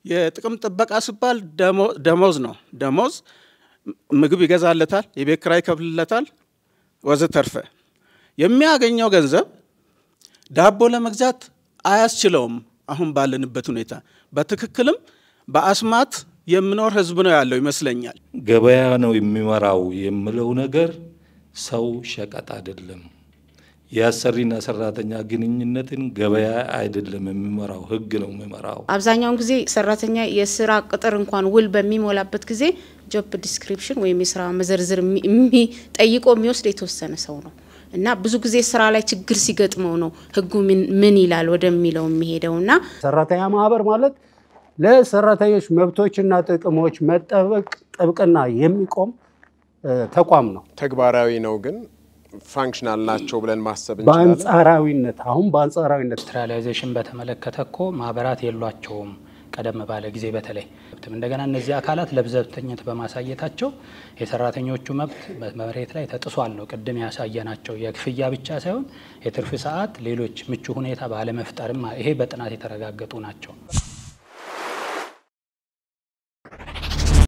የጥቅም ጥበቃ ሲባል ደሞዝ ነው። ደሞዝ ምግብ ይገዛለታል፣ የቤት ኪራይ ይከፍልለታል፣ ወዘተርፈ። የሚያገኘው ገንዘብ ዳቦ ለመግዛት አያስችለውም። አሁን ባለንበት ሁኔታ በትክክልም በአስማት የሚኖር ህዝብ ነው ያለው ይመስለኛል። ገበያ ነው የሚመራው የምለው ነገር ሰው ሸቀጥ አይደለም። የአሰሪና ሰራተኛ ግንኙነትን ገበያ አይደለም የሚመራው፣ ህግ ነው የሚመራው። አብዛኛውን ጊዜ ሰራተኛ የስራ ቅጥር እንኳን ውል በሚሞላበት ጊዜ ጆብ ዲስክሪፕሽን ወይም የስራ መዘርዝር ጠይቆ የሚወስድ የተወሰነ ሰው ነው እና ብዙ ጊዜ ስራ ላይ ችግር ሲገጥመው ነው ህጉ ምን ይላል ወደሚለው የሚሄደው። እና ሰራተኛ ማህበር ማለት ለሰራተኞች መብቶችና ጥቅሞች መጠበቅ ጥብቅና የሚቆም ተቋም ነው። ተግባራዊ ነው ግን ፋንክሽናል ናቸው ብለን ማሰብ እንችላለን። በአንጻራዊነት፣ አሁን በአንጻራዊነት ኢንዱስትሪያላይዜሽን በተመለከተ እኮ ማህበራት የሏቸውም። ቀደም ባለ ጊዜ በተለይ እንደገና እነዚህ አካላት ለብዘብተኝነት በማሳየታቸው የሰራተኞቹ መብት መሬት ላይ ተጥሷል ነው። ቅድም ያሳየናቸው የክፍያ ብቻ ሳይሆን የትርፍ ሰዓት፣ ሌሎች ምቹ ሁኔታ ባለመፍጠርም ይሄ በጥናት የተረጋገጡ ናቸው።